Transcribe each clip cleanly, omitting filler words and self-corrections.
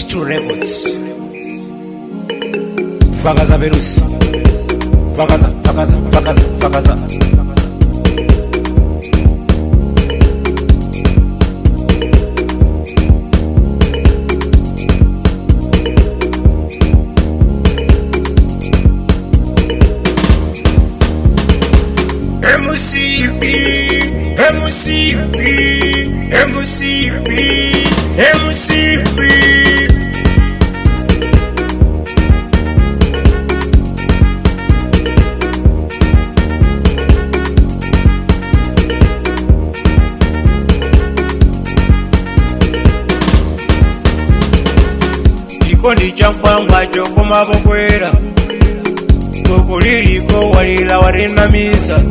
H2 Records. Fakaza Perusi. Fakaza, fakaza, fakaza, fakaza. MCP, MCP, MCP, MCP. Chikondi cha nkwangwa chokoma bokwera kokuliliko walila walinamisa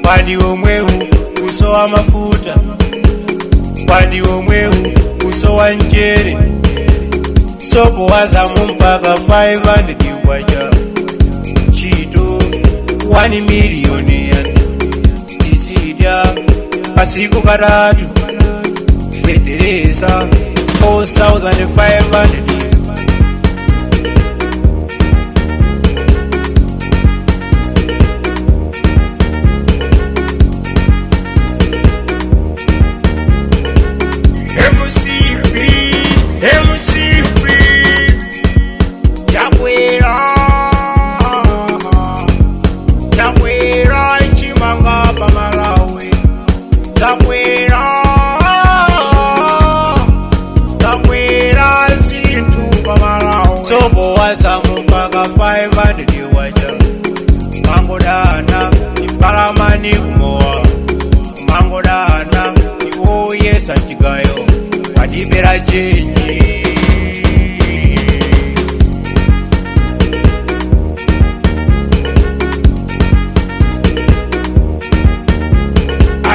pandi omwehu kusowa mafuta pandi omwehu kusowa nchere sopo wazamu mpaka 500 kwacha chito 1 miliyoni yani isidya pasiku katatu federesa 4500. MCP, MCP, Chakwera, Chakwera, Chimanga, Pamalawi, Chakwera, Chakwera, Zintu, Pamalawi. Sobo wasamu mpaka 500 wacha, Mangodana, Ipalamani kumowa, Mangodana, Iwoyesa Chigayo, Wadibera chenji.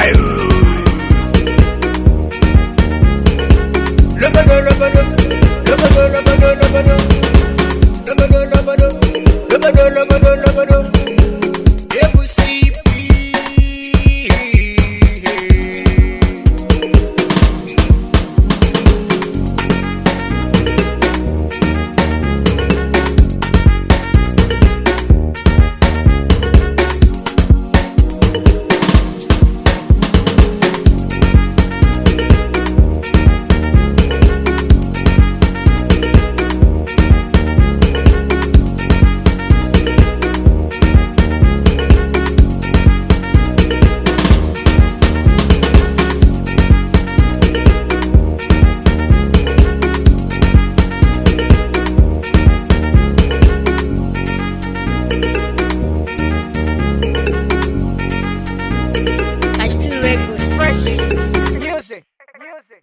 Ayo. Lobodo, lobodo, lobodo, lobodo, lobodo. Lobodo, lobodo, lobodo, lobodo, lobodo. MCP. H2 Records. Fresh music. Music.